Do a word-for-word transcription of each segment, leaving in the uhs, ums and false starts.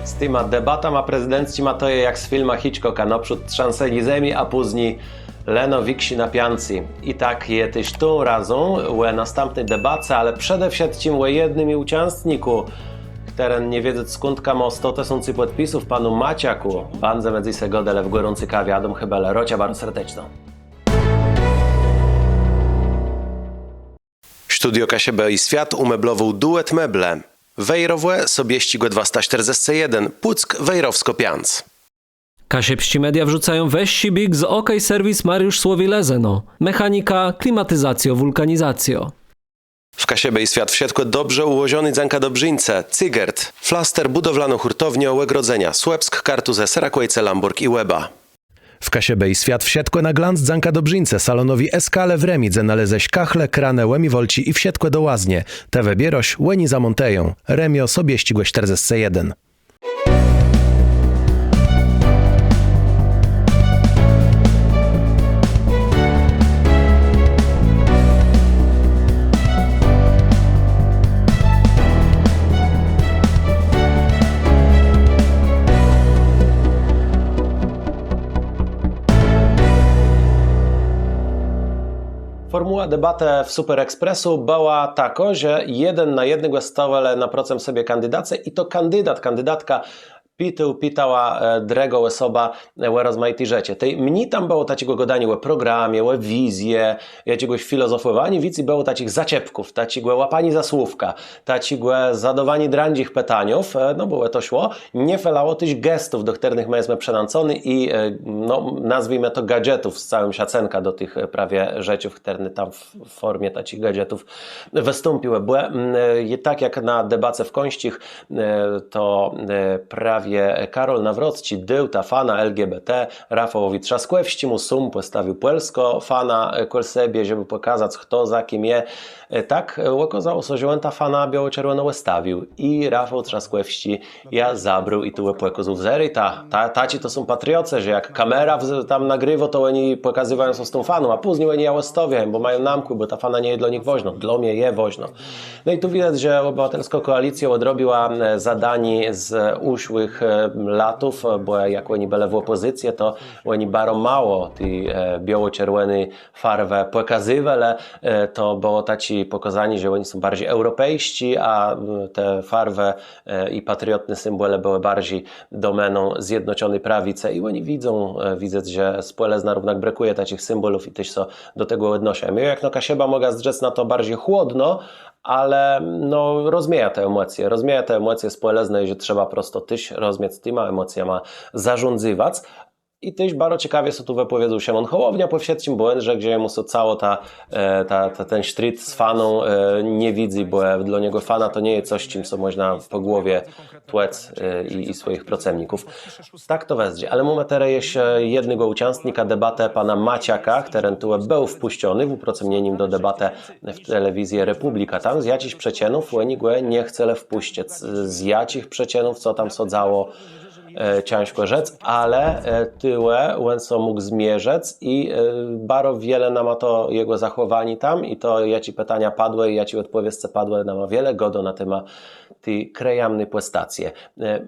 Z tima debatama prezydencczima to je jak z filma Hitchcocka, nôprzód trzãsenié zemi, a pózni leno wikszi napiãcé. I tak je téż tą razą ò nastãpny debace, ale przede wszëtczim ò jednym ùczãstnikù, chtëren nie wiedzec skądka mô sto tësący pòdpisów, panu Maciakù. Bãdzemë dzys gôdelë w Gòrący kawie, a dóm chëba le rôczã baro serdeczno. Studio Kaszëbë i Swiat ùmeblowôł Duet Meble. Wejrowò, Sobiesczégò dwasta sztërdzescë jeden, Pùck, Wejrowskô piãc. Kaszëbsczé media wrzucają wëższi bieg z OK Serwis Mariusz Słowi, Lëzëno. Mechanika, klimatizacjô, wùlkanizacjô. W Kaszëbë i Swiat wszëtkò dobrze ùłożoné dzãka Dobrzińce, Cygert, flaster, bùdowlanô hùrtowniô, ògrodzenia, Słëpsk, Kartuzë, Serakòjce, Lãbòrg i Łeba. W Kaszëbë i Swiat wszëtkò na glanc dzãka Dobrzińce, salonowi Eskale w Rëmi, dze nalézesz kachle, kranë, ùmiwalczi i wszëtkò do łaznie. Të wëbiérôsz, òni zamòntëją. Rëmiô, Sobiesczégò sztërdzescë jeden. Fòrmùła debatë w Super Expressu bëła takô, że jeden na jednégò stôwelë naprocëm sebie kandidacë i to kandidat, kandidatka pitôł, pitała drëgą òsobã ò rozmajité rzeczë. Tej mni tam bëło taczégò gôdaniô ò programie, ò wizje, jaczégòs filozofòwaniô, wicy bëło taczich zaczepków, taczégò łapaniô za słówka, taczégò zadôwaniô drãdżich pitaniów. No bëło to, szło. Nie felało téż gestów, do chtërnëch më jesmë przënãcony i, no, nazwijmë to gadżetów, z całim szacënkã do tëch prawie rzeczów, chtërne tam w fòrmie taczich gadżetów wëstąpiłë. Bò tak jak na debace w Końsczich, to prawie Karol Nawrocczi dôł tã fanã LGBT Rafałowi Trzaskòwsczémù, sóm pòstawił pòlską fanã kòl sebie, żebë pòkazac, chto za kim je. Tak òkôzało sã, że òn tã fanã biôło-czerwòną òstawił i Rafał Trzaskòwsczi jã zabrôł i tu pòkôzôł: Wezdrzëta, taczi to są patriocë, że jak kamera tam nagriwô, to òni pòkazywają sã z tą faną, a pózni òni jã òstôwiają, bò mają namkłé, bò ta fana nie je dlô nich wôżnô. Dlô mie je wôżnô. No i tu widzec, że Òbëwatelskô Kòalicjô òdrobiła zadanié z ùszłëch latów, bò jak òni bëlë w òpòzycje, to òni baro mało ti biôło-czerwòny farwë pòkazywelë. To bëło taczé pòkôzanié, że òni są barżi eùropejsczi, a te farwë i patriotné symbòle bëłë barżi domeną Zjednoczony Prawicë i òni widzą, widzec, że spòlëzna równak brëkùje taczich symbòlów i téż sã do tegò òdnôszają. Jô jakno Kaszëba mògã zdrzec na to barżi chłodno, ale no rozmiejã te emòcje, rozmiejã te emòcje spòlëzné i że trzeba prosto téż rozmiec tima emòcjama zarządzywac. I téż baro cekawie sã tu wëpòwiedzôł Szëmón Hòłownia pò wszëtczim, bò òn rzekł, że jemù sã całô ta, ten sztrit z faną nie widzy, bò dlô niegò fana to nie je cos, czim sã mòżna pò głowie tłëc i swòjich procëmników. Tak to wëzdrzi. Ale mómë terô jesz jednégò ùczãstnika debatë, pana Maciaka, chtëren tu béł wpùszczony w ùprocëmnienim do debatë w telewizji Republika. Tam z jaczichs przëczënów òni gò nie chcelë wpùscëc. Z jaczich przëczënów, co tam sã dzało, cãżkò rzec, ale tuwò òn sã mógł zmierzëc i baro wiele nama to jegò zachòwanié tam i to, jaczé pitania padłë i jaczé òdpòwiedzë padłë, nama wiele gôdô na temat ti krëjamny pòstacje.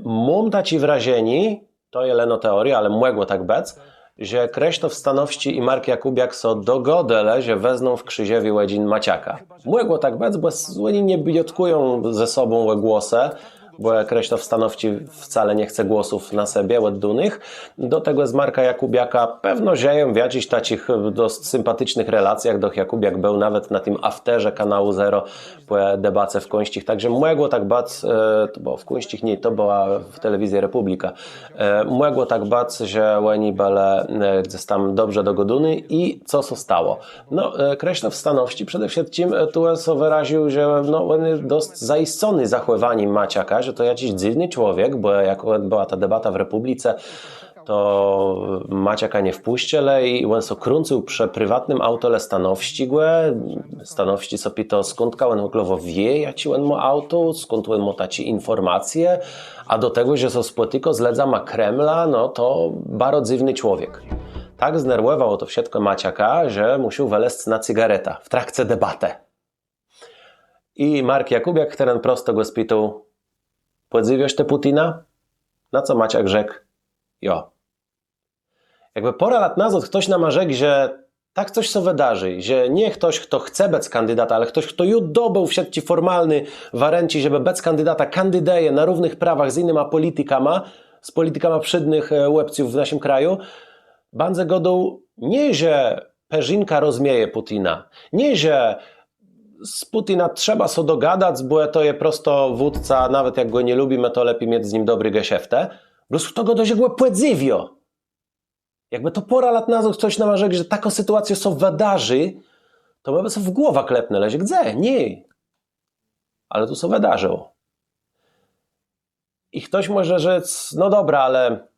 Móm taczé wrażenié, to je leno teòriô, ale mògło tak bëc, że Krzysztof Stanowski i Mark Jakubiak sã dogôdelë, że wezną w krziżewi òdżin Maciaka. Mògło tak bëc, bò òni nie biôtkùją ze sobą ò głosë, bò Krzysztof Stanowski wcale nie chce głosów na sebie òddónëch. Do tegò z Marka Jakubiaka pewno żëją w jaczichs taczich dosc sympatycznëch relacjach, doch Jakubiak béł nawet na tim afterze Kanału Zero pò debace w Kòńsczich. Tak że mògło tak bëc, to bëło w Kòńsczich? Nié, to bëła w telewizji Republika. Mògło tak bëc, że òni bëlë gdzes tam dobrze dogôdóny i co sã stało? No, Krzysztof Stanowski przede wszëtczim tu sã wëraził, że no òn je dosc zajiscony zachòwanim Maciaka, że to jaczis dzywny człowiek, bò jak bëła ta debata w Republice, to Maciaka nie wpùscëlë i òn sã krãcył przë priwatnym aùtole Stanowsczégò. Stanowsczi sã pitôł, skądka òn òglowò wié, jaczé òn mô aùto, skąd òn mô taczé infòrmacje, a do tegò, że sã spòtikô z lëdzama Kremla, no to baro dzywny człowiek. Tak znerwòwało to wszëtkò Maciaka, że mùszôł wëlezc na cygaretã w trakce debatë. I Mark Jakubiak, chtëren prosto gò spitôł: Pòdzywiôsz të Pùtina? Na co Maciak rzekł: jo. Jakbë pôrã lat nazôd chtos nama rzekł, że tak cos sã wëdarzi, że nié chtos, chto chce bëc kandidatã, ale chtos, chto ju dobéł wszëtczé fòrmalné warënczi, żebë bëc kandidatã, kandidëje na równëch prawach z jinyma pòlitikama, z pòlitikama przédnëch òbców w naszim kraju, bãdze gôdôł nié, że përzinkã rozmieje Pùtina, nié, że z Pùtinã trzeba sã dogadac, bò to je prosto wódca, nawet jak gò nie lubimë, to lepi miec z nim dobré geszeftë. Blós chto gôdô, że gò pòdzywiô. Jakbë to pôrã lat nazôd chtos nama rzekł, że takô sytuacjô sã wëdarzi, to më bë sã w głowã klepnãlë, że gdze? Nié. Ale tu sã wëdarzëło. I chtos mòże rzec: no dobra, ale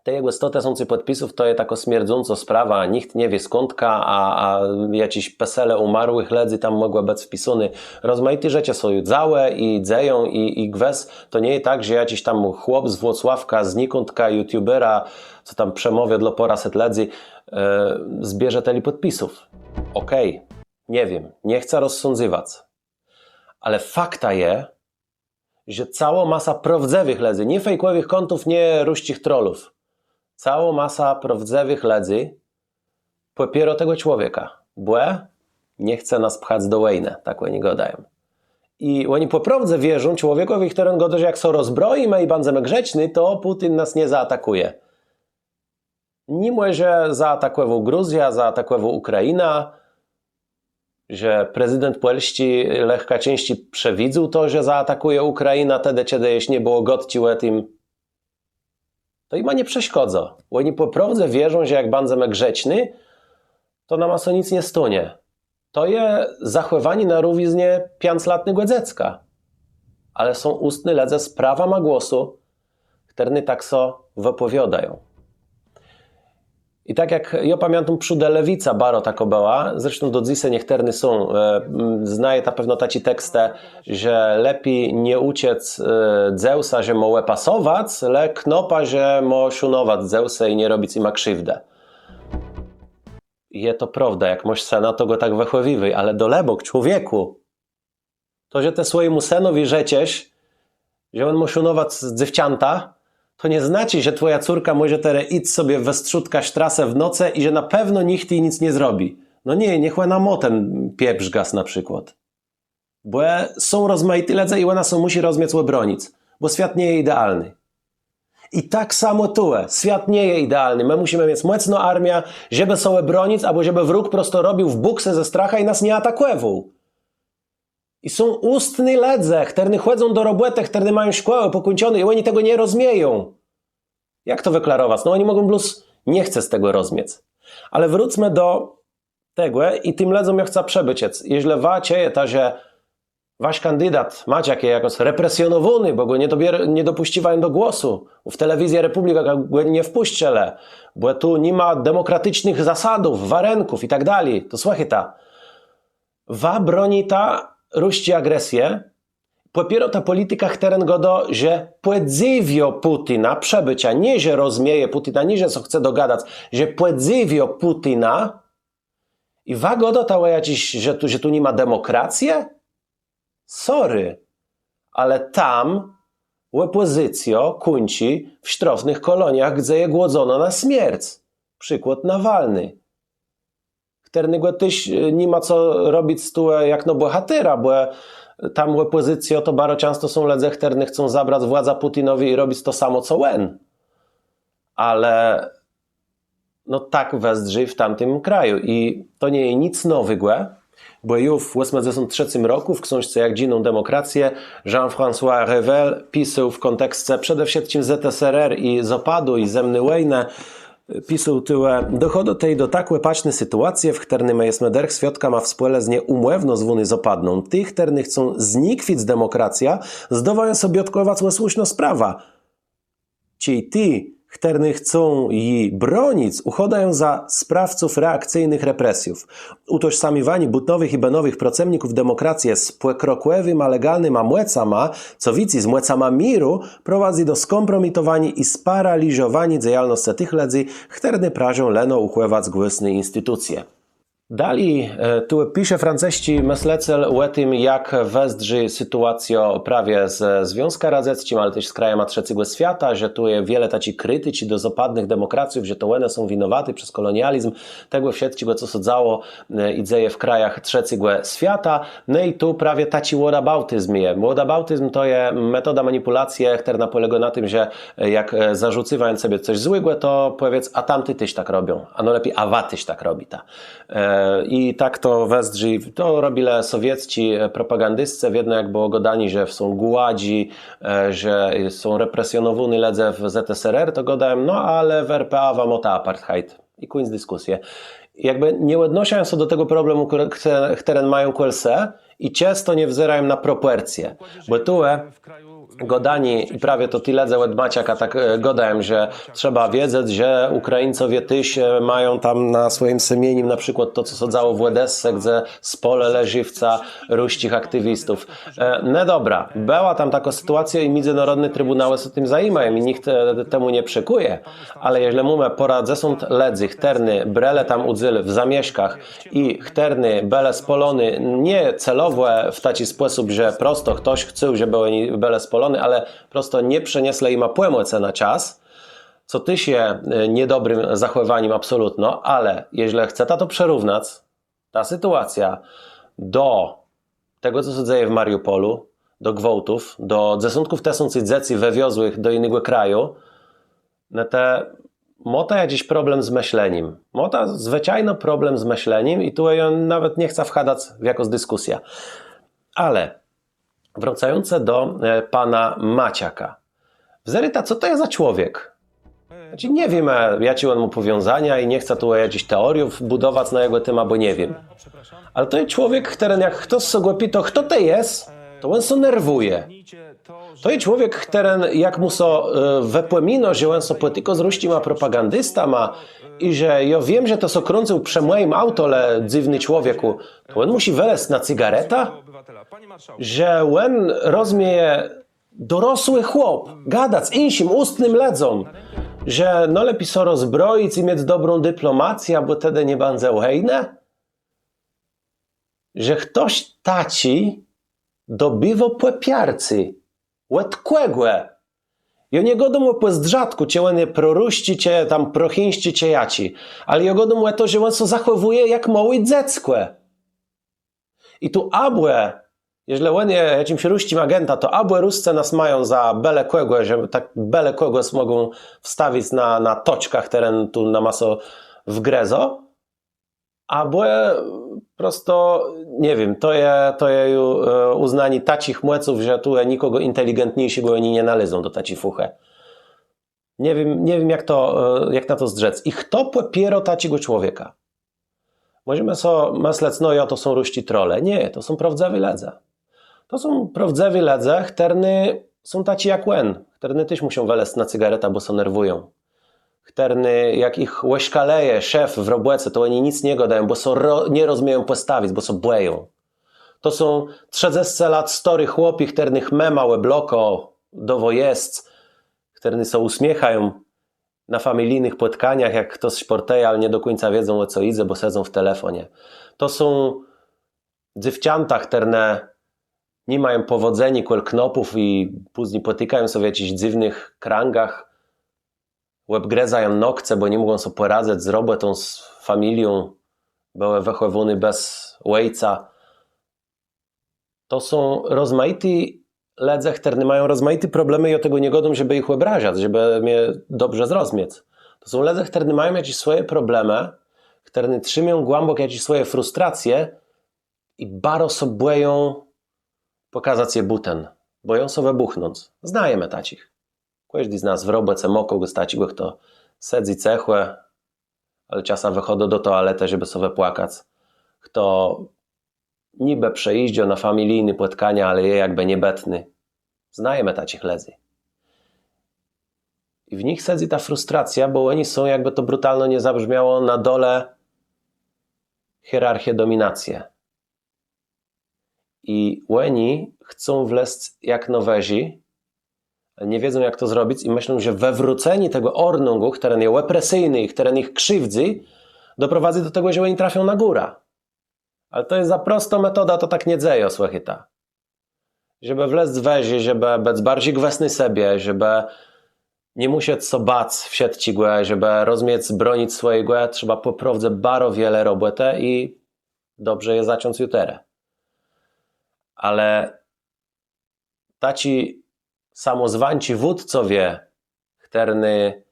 te jegò sto tësący pòdpisów to je takô smierdzącô sprawa, nicht nie wié skądka, a, a jaczés pesele ùmarłëch lëdzy tam mògłë bëc wpisóné. Rozmajité rzeczë sã ju dzałë i dzeją i, i gwës to nie je tak, że jaczis tam chłop z Włocławka, znikądka, youtubera, co tam przemôwiô dlô pôrãset lëdzy, zbierze tëli pòdpisów. Òkej, nie wiém, nie chcã rozsądzëwac. Ale faktã je, że całô masa prôwdzëwëch lëdzy, nié fejkòwëch kòntów, nié rusczich trollów, całô masa prôwdzëwëch lëdzy pòpiérô tegò człowieka, bò nie chce nas pchac do wòjnë, tak òni gôdają. I òni pò prôwdze wierzą człowiekòwi, chtëren gôdô, że jak sã rozbrojimë i bãdzemë grzeczny, to Pùtin nas nie zaatakùje. Nimò że zaatakòwôł Gruzjã, zaatakòwôł Ùkrainã, że prezydent Pòlsczi Lech Kaczyński przewidzôł to, że zaatakùje Ùkrainã, tedë czedë jesz nie bëło gôdczi ò tim, to jima nie przeszkôdzô. Òni pò prôwdze wierzą, że jak bãdzemë grzeczny, to nama sã nick nie stónie. To je zachòwanié na równiznie piãclatnégò dzecka. Ale są ùstny lëdze z prawama głosu, chtërny tak sã wëpòwiôdają. I tak jak jô pamiãtóm, przódë lewica baro takô bëła, zresztą do dzysô niechtërny są, znajeta pewno taczé tekstë, że lepi nie ùczëc dzéwùsa, że mô òpasowac, le knôpa, że mô szónowac dzéwùsë i nie robic jima krziwdë. Je to prôwda, jak môsz sëna, to gò tak wëchòwiwôj, ale dolëbóg, człowiekù, to, że të swòjémù sënowi rzeczesz, że òn mô szónowac dzéwczãta, to nie znaczi, że twòja córka mòże terô jic sobie westrzódkã sztrasë w nocë i że na pewno nicht ji nick nie zrobi. No nié, niech òna mô ten pieprzgaz na przikłôd. Bò są rozmajiti lëdze i òna sã mùszi rozmiec òbronic, bò swiat nie je idealny. I tak samò tu, swiat nie je idealny. Më mùszimë miec mòcną armiã, żebë sã òbronic, abò żebë wróg prosto robił w bùksë ze strachù i nas nie atakòwôł. I są ùstny lëdze, chtërny chòdzą do robòtë, chtërny mają szkòłë pòkùńczoné i òni tegò nie rozmieją. Jak to wëklarowac? No òni mògą blós nie chcec tegò rozmiec. Ale wrócmë do tegò i tim lëdzóm jô chcã przëbôczëc. Jeżlë wa czëjeta, że wasz kandidat Maciak je jakòs represjonowóny, bò gò nie dopùscywają do głosu, w Telewizje Republika gò nie wpùscëlë, bò tu ni ma demòkraticznëch zasadów, warënków i tak dali, to słëchôjta. Wa bronita rusczi agresje, pòpiérôta pòlitika, chtëren gôdô, że pòdzywiô Pùtina, przëbôczta, nié że rozmieje Pùtina, nié że sã chce dogadac, że pòdzywiô Pùtina. I wa gôdôta ò jaczis, że tu, że tu ni ma demòkracje? Sorry, ale tam òpòzycjô kùńczi w sztrôfnëch kòloniach, gdze je głodzonô na smierc. Przikłôd Nawalny, chtërnégò téż ni ma co robic tu jakno bòhatera, bò tam òpòzycjô to baro czãsto są lëdze, chtërny chcą zabrac władzã Pùtinowi i robic to samò co òn. Ale no tak wëzdrzi w tamtim kraju i to nie je nic nowégò, bò ju w òsmëdzesąt trzecym rokù w ksążce Jak dżiną demòkracje Jean-François Revel pisôł w kònteksce przede wszëtczim ZSRR i Zôpadu i zëmny wòjnë, pisôł tëli: dochôdô tej do tak òpaczny sytuacje, w chtërny më jesmë dërch swiôdkama w spòlëznie ùmòwno zwóny zôpadną. Ti, chtërny chcą znikwic demòkracjã, zdôwają sã biôtkòwac ò słuszną sprawã. Czej ti, chtërny chcą ji bronic, ùchôdają za sprawców reakcyjnëch represjów. Ùtożsamiwanié bùtnowëch i bënowëch procëmników demòkracje z pòkrokòwima legalnyma mòcama, co wicy z mòcama miru, prowadzy do skómpromitowaniô i sparaliżowaniô dzejalnoscë tëch lëdzy, chtërny prażą leno ùchòwac gwôsné institucje. Dali tu pisze francësczi mëslëcel ò tim, jak wëzdrzi sytuacjô prawie ze Związkã Radzecczim, ale téż z krajama trzecégò swiata, że tu je wiele taczi kriticzi do zôpadnëch demòkracjów, że to òne są winowaté przez kòlonializm tegò wszëtczégò, co sã dzało i dzeje w krajach trzecégò swiata. No i tu prawie taczi whataboutism je. Whataboutism to je metoda manipùlacje, chtërna pòlégô na tim, że jak zarzucywają cebie cos złégò, to pòwiédz: a tamti téż tak robią, a nôlepi: a wa téż tak robita. I tak to wëzdrzi, to robilë sowiecczi propagandiscë, wiedno jak bëło gôdóné, że są gùładżi, że są represjonowóny lëdze w ZSRR, to gôdają: no ale w RPA wa môta apartheid. I kùńc diskùsje. Jakbë nie òdnôszają sã do tegò problemù, chtëren mają kòl se, i czãsto nie wzérają na proporcje. Bò tu gôdóné, i prawie to ti lëdze òd Maciaka tak gôdają, że trzeba wiedzec, że Ùkrajińcowie téż mają tam na swòjim sëmienim na przikłôd to, co sã dzało w Òdesse, gdze spôlëlë żëwcã rusczich aktiwistów. No dobra, bëła tam takô sytuacjô i midzënôrodné tribùnałë sã tim zajimają i nicht temù nie przëkùje. Ale jeżlë mómë pôrãdzesąt lëdzy, chtërny brelë tam ùdzél w zamiészkach i chtërny bëlë spôlony nié celowò w taczi spòsób, że prosto chtos chcôł, żebë òni bëlë spôlony, ale prosto nie przëniéslë jima pòmòcë na czas, co téż je niedobrym zachòwanim absolutno, ale jeżlë chceta to przërównac, ta sytuacjô do tegò, co sã dzeje w Mariupòlu, do gwôłtów, do dzesątków tësący dzecy wëwiozłëch do jinégò kraju, no to môta jaczis problem z mëslenim. Môta zwëczajno problem z mëslenim i tu jô nawet nie chcã wchadac w jakąs diskùsjã. Ale wrôcającë do pana Maciaka. Wzérôjta, co to je za człowiek. Znaczi, nie wiém, jaczé òn mô pòwiązania i nie chcã tu jaczichs teoriów bùdowac na jegò témã, bò nie wiém. Ale to je człowiek, chtëren jak chtos sã gò pitô, chto të jes, to òn sã nerwùje. To je człowiek, chtëren jak mù sã wëpòminô, że òn sã pòtikô z rusczima propagandistama i że jô wiém, że të sã krãcył przë mòjim aùtole, dzywny człowiekù, to òn mùszi wëlezc na cygaretã, że òn rozmieje dorosłi chłop gadac jinszim ùstnym lëdzóm, że nôlepi sã rozbrojic i miec dobrą diplomacjã, bò tedë nie bãdze wòjnë. Że chtos taczi dobiwô pòpiarcé. Òd kògò? Jô nie gôdóm ò pòzdrzatkù, czë òn je prorusczi, czë tam prochińsczi, czë jaczi. Ale jô gôdóm ò to, że òn sã zachòwùje jak môłé dzeckò. I tu abò, jeżlë òn je jaczims rusczim agentã, to abò Rusce nas mają za bële kògò, że tak bële kògò mògą wstawic na toczkã, chtëren tu nama sã wgrëzô, abò prosto, nie wiém, to je ju ùznanié taczich mòców, że tu nikògò inteligentniészégò òni nie nalézą do taczi fùchë. Nie wiém, nie wiém, jak na to zdrzec. I chto pòpiérô taczégò człowieka? Mòżemë so mëslec, no jo, to są rusczi trole. Nié, to są prôwdzëwi lëdze. To są prôwdzëwi lëdze, chtërny są taczi jak òn, chtërny téż mùszą wëlezc na cygaretã, bò sã nerwùją. Chtërny, jak jich òszkalëje szef w robòce, to òni nick nie gôdają, bò sã nie rozmieją pòstawic, bò sã bòją. To są trzëdzescë lat stôri chłopi, chtërnëch mëma òblôkô, dôwô jesc, chtërny sã ùsmiéchają na familijnëch pòtkaniach, jak chtos szpòrtëje, ale nie do kùńca wiedzą, ò co jidze, bò sedzą w telefónie. To są dzéwczãta, chtërne ni mają pòwòdzeniô kòl knôpów i pózni pòtikają sã w jaczichs dzywnëch krãgach, òbgrëzają nokce, bò ni mògą so pòradzëc z robòtą, z familią, bëłë wëchòwóné bez òjca. To są rozmajiti lëdze, chtërny mają rozmajité problemë i jô tegò nie gôdóm, żebë jich òbrażac, żebë mie dobrze zrozmiec. To są lëdze, chtërny mają jaczés swòje problemë, chtërny trzimią głãbòk jaczés swòje frustracje i baro sã bòją pòkazac je bùten, bòją sã wëbùchnąc. Znajemë taczich. Kòżdi z nas w robòce mô kògòs taczégò, chto sedzy cëchò, ale czasã wëchôdô do toaletë, żebë sã wëpłakac. Chto nibë przëjéżdżô na familijné pòtkania, ale je jakbë niebëtny. Znajemë taczich lëdzy. I w nich sedzy ta frustracjô, bò òni są, jakbë to brutalno nie zabrzmiało, na dole hierarchie dominacje. I òni chcą wlezc jak nôwëżi, ale nie wiedzą, jak to zrobic, i mëszlą, że wëwrócenié tegò ordnungù, chtëren je òpresyjny i chtëren jich krziwdzy, doprowadzy do tegò, że òni trafią na górã. Ale to je za prostô metoda, to tak nie dzejô, słëchôjta. Żebë wlezc wëżi, żebë bëc barżi gwësny sebie, żebë nie mùszec sã bac wszëtczégò, żebë rozmiec bronic swòjégò, trzeba pò prôwdze baro wiele robòtë i dobrze je zacząc ju terô. Ale taczi samòzwańczi wódcowie, chtërny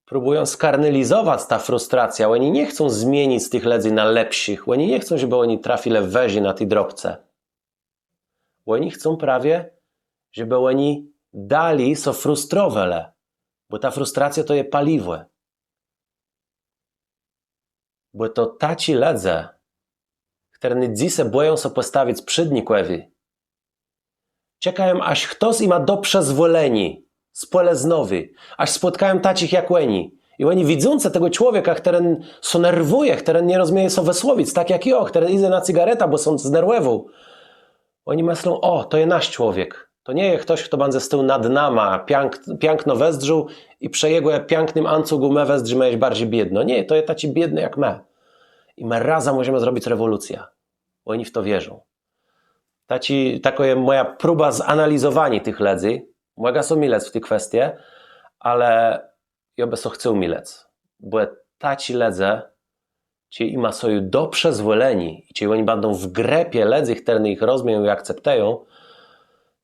próbùją skanalizowac tã frustracjã, òni nie chcą zmienic tëch lëdzy na lepszich, òni nie chcą, żebë òni trafilë wëżi na ti drôbce. Òni chcą prawie, żebë òni dali sã frustrowelë, bò ta frustracjô to je paliwò. Bò to taczi lëdze, chtërny dzysô bòją sã pòstawic przédnikòwi, czekają, jaż chtos jima dô przëzwòlenié spòlëznowé, jaż spòtkają taczich jak òni. I òni, widzącë tegò człowieka, chtëren sã nerwùje, chtëren nie rozmieje sã wësłowic, tak jak jô, chtëren jidze na cygaretã, bò sã znerwòwôł, òni mëszlą: ò, to je nasz człowiek. To nie je chtos, chto bãdze stôł nad nama, piãk-, piãkno wëzdrzôł i przë jegò piãknym ancugù më wëzdrzimë jesz barżi biédno. Nié, to je taczi biédny jak më. I më razã mòżemë zrobic rewòlucjã. Òni w to wierzą. Taczi, takô je mòja próba zanalizowaniô tëch lëdzy. Mògã sã milëc w ti kwestie, ale jô bë sã chcôł milëc. Bò taczi lëdze, czej jima sã ju dô przëzwòlenié i czej òni bãdą w grëpie lëdzy, chtërny jich rozmieją i akceptëją,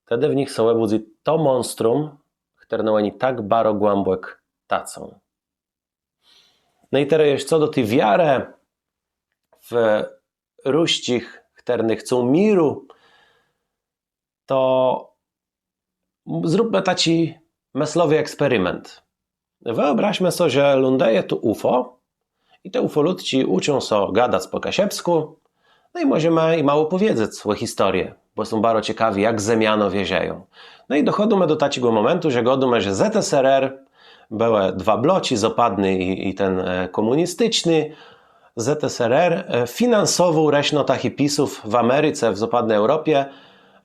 tedë w nich sã òbùdzy to monstrum, chtërno òni tak baro głãbòk tacą. No i terô jesz co do ti wiarë w Rusczich, chtërny chcą miru, to zróbmë taczi mëslowi eksperiment. Wëòbrazmë so, że lądëje tu ùfò i te ùfòlëdczi ùczą sã gadac pò kaszëbskù. No i mòżemë jima òpòwiedzec swòje historie, bò są baro cekawi, jak Zemianowie żëją. No i dochòdzymë do taczégò mòmentu, że gôdómë, że ZSRR, bëłë dwa bloczi, zôpadny i, i ten kòmùnisticzny. ZSRR finansowôł rësznotã hipisów w Americe, w zôpadny Eùropie,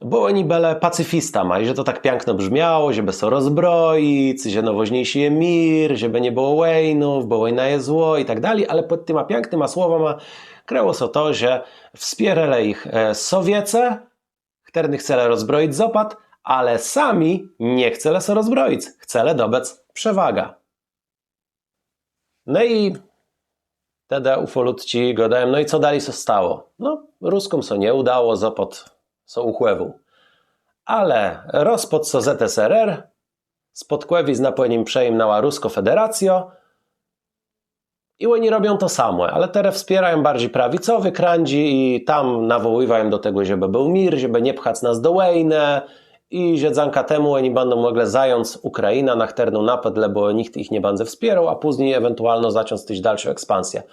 bò òni bëlë pacyfistama i że to tak piãkno brzmiało, żebë sã rozbroic, że nôwôżniészi je mir, żebë nie bëło wòjnów, bò wòjna je zło i tak dali. Ale pòd tima piãknyma słowama krëło sã to, że wspiérelë jich Sowiecë, chtërny chcelë rozbroic Zôpôd, ale sami nie chcelë sã rozbroic, chcelë dobëc przewôgã. No i tedë ùfòlëdczi gôdają: no i co dali sã stało? No, Ruskóm sã nie ùdało, Zôpôd sã ùchòwôł. Ale rozpôdł sã ZSRR, spôdkòwiznã pò nim przejimnãła Ruskô Federacjô. I òni robią to samò, ale terô wspiérają barżi prawicowé krãdżi i tam nawòłiwają do tegò, żebë béł mir, żebë nie pchac nas do wòjnë. I że dzãka temù òni bãdą mòglë zając Ùkrainã, na chtërną napedlë, bò nicht jich nie bãdze wspiérôł, a pózni ewentualno zacząc téż dalszą ekspansjã.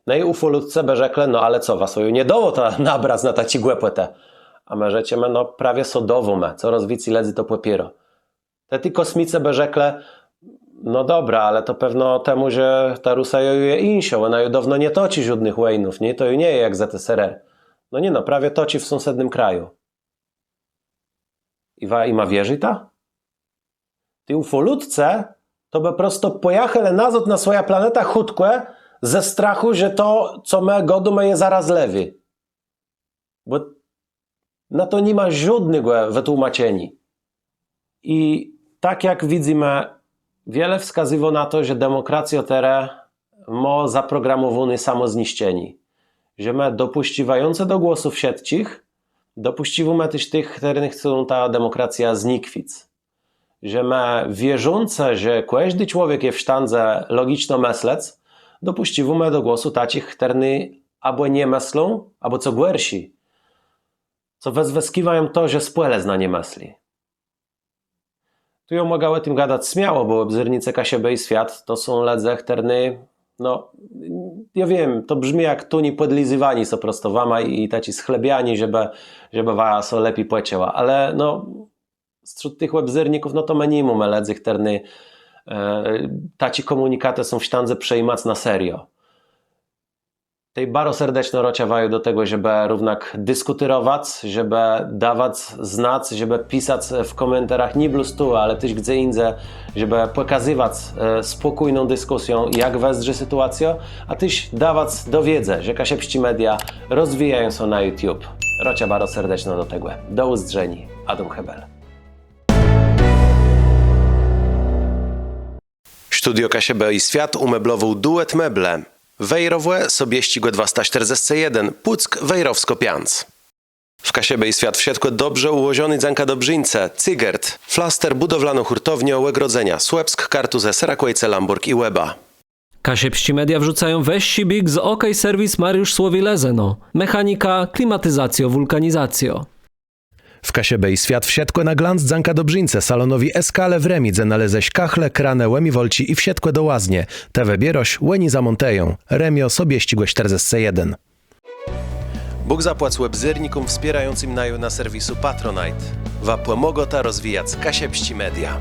No i ùfòlëdcë bë rzeklë: no ale co, wa sã ju nie dało to nabrac na taczé głëpòtë? A më rzeczemë: no prawie sã dôwómë, corôz wicy lëdzy to pòpiérô. Tej ti kòsmicë bë rzeklë: no dobra, ale to pewno temù, że ta Rusëjô ju je jinszô, òna ju dôwno nie toczi żódnëch wòjnów, nié? To ju nie je jak ZSRR. No nié, no prawie toczi w sąsednym kraju. I wa jima wierzita? Ti ùfòlëdcë to bë prosto pòjachelë nazôd na swòjã planetã chùtkò, ze strachù, że to, co më gôdómë, je zarazlëwé. Bò na to ni ma żódnégò wëtłómaczeniô. I tak jak widzymë, wiele wskazywô na to, że demòkracjô terô mô zaprogramòwóné samòzniszczenié. Że më dopùszcziwającë do głosu wszëtczich, dopùszcziwómë téż tëch, chtërny chcą tã demòkracjã znikwic. Że më wierzącë, że kòżdi człowiek je w sztãdze logiczno mëslec, dopùszcziwómë do głosu taczich, chtërny abò nie mëslą, abò co gòrszi, co wëzwëskiwają to, że spòlëzna nie mësli. Tu jô mògã ò tim gadac smiało, bò òbzérnicë Kaszëbë i Swiat to są lëdze, chtërny, no, jô wiém, to brzmi jak tóni pòdlizywanié sã prosto wama i, i taczé schlebianié, żebë, żebë wa sã lepi pòczëła, ale no, strzód tëch òbzérników, no to minimum lëdzy, chtërny taczé kòmùnikatë są w sztãdze przëjimac na serio. Tej baro serdeczno rôczã waju do tegò, żebë równak diskùtérowac, żebë dawac znac, żebë pisac w kòmentarach nié blós tu, ale téż gdze jindze, żebë pòkazëwac spòkójną diskùsjã, jak wëzdrzi sytuacjô, a téż dawac do wiédzë, że Kaszëbsczé Media rozwijają sã na YouTube. Rôczã baro serdeczno do tegò. Do ùzdrzeniô. Adóm Hébel. Studio Kaszëbë i Swiat ùmeblowôł Duet Meble. Wejrowò, Sobiesczégò dwasta sztërdzescë jeden, Pùck, Wejrowskô piãc. W Kaszëbë i Swiat wszëtkò dobrze ùłożoné dzãka Dobrzińce, Cygert, flaster, bùdowlanô hùrtowniô, ògrodzenia, Słëpsk, Kartuzë, Serakòjce, Lãbòrg i Łeba. Kaszëbsczé Media wrzucają wëższi biég z OK Serwis Mariusz Słowi, Lëzëno. Mechanika, klimatizacjô, wùlkanizacjô. W Kaszëbë i Swiat wszëtkò na glanc dzãka Dobrzińce, salonowi Eskale w Rëmi, dze nalézesz kachle, kranë, ùmiwalczi i wszëtkò do łaznie. Të wëbiérôsz, òni zamòntëją. Rëmiô, Sobiesczégò sztërdzescë jeden. Bóg zapłac òbzérnikóm wspiérającym naju na serwisu Patronite. Wa pòmôgôta rozwijac Kaszëbsczé Media.